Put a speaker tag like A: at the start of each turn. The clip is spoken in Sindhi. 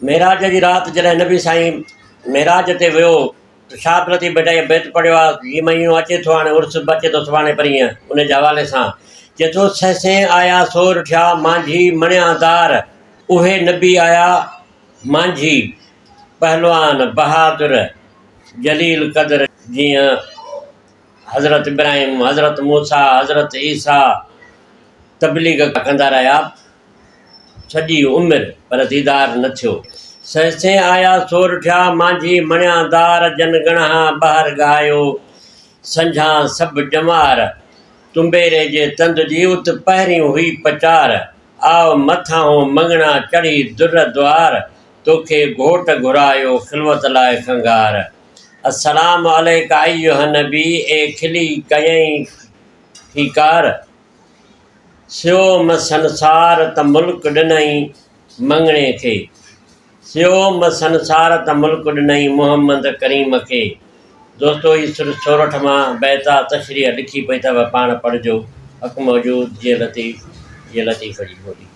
A: معراج جي رات جڏهن نبي سائين معراج تي ويو ته شاهه عبداللطيف ڀٽائيء بيت پڙهيو آهي، هي مهينو اچي ٿو هاڻي عرس به اچي ٿو سڀاڻي پرينء ان جي حوالي سان چئي ٿو سهسين آيا سور ٺيا مانجهي مڻيادار اهي نبي آيا مانجهي پهلوان بهادر جليل قدر جيئن حضرت ابراهيم، حضرت موسيٰ، حضرت عيسيٰ تبليغ ڪندا رهيا سڄي عمر پر ديدار نه ٿيو. سهسين آيا سور ٺيا مانجهي مڻيادار جن ڳڻها ٻهر ڳايو سنجهان سڀ ڄمار تنبيري جي تند جي ات پهرين هئي پچار آء مٿانهون مڱڻا چڙهي در دوار توکي گهوٽ گهرايو خلوت لاء کنگهار السلام عليڪ ايها النبي اي کلي ڪيئين کيڪار سيو م سنسار ته ملڪ ڏنئين مڱڻي کي سيو م سنسار ته ملڪ ڏنئين محمد ڪريم کي دوستو هي سر سورٺ مان بيت آ تشريح لکي پئي اٿو پاڻ پڙهجو حق موجود جي لطيف جي لطيف جي ٻولي.